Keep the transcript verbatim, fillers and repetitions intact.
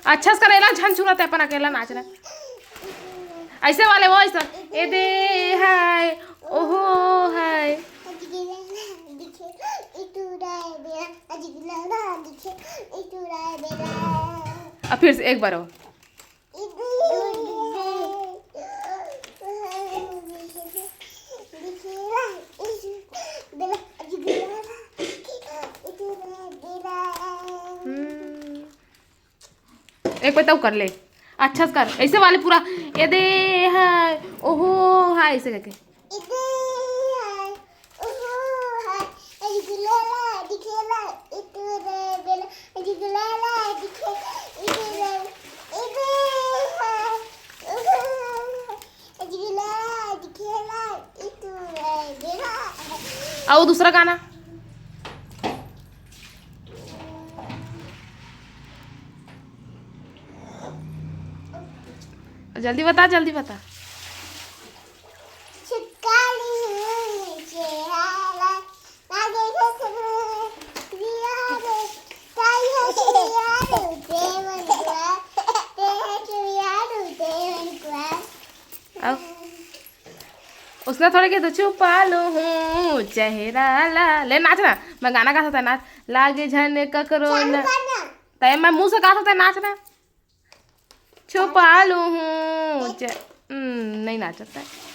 अच्छा से कर, एला झन छुरा, ते अपन अकेला नाच रहा। ऐसे वाले वो ऐसा, ए दे हाय, ओहो हाय। अब फिर से एक बार और। हम्म। एक बार तब कर ले, अच्छा से कर, ऐसे वाले पूरा, ए दे हाय, ओहो हाय, ऐसे करके। और दूसरा गाना। जल्दी बता, जल्दी बता। अब उसने थोड़े के तो छुपा लो हूँ चेहरा ला। ले नाच ना, मैं गाना गा सकता है, नाच। लागे झन ककरो चालू ना। कर ना। तय मैं मुंह से गा सकता है, नाच ना। छुपा लो हूँ चे-, हम्म, नहीं नाच सकता है।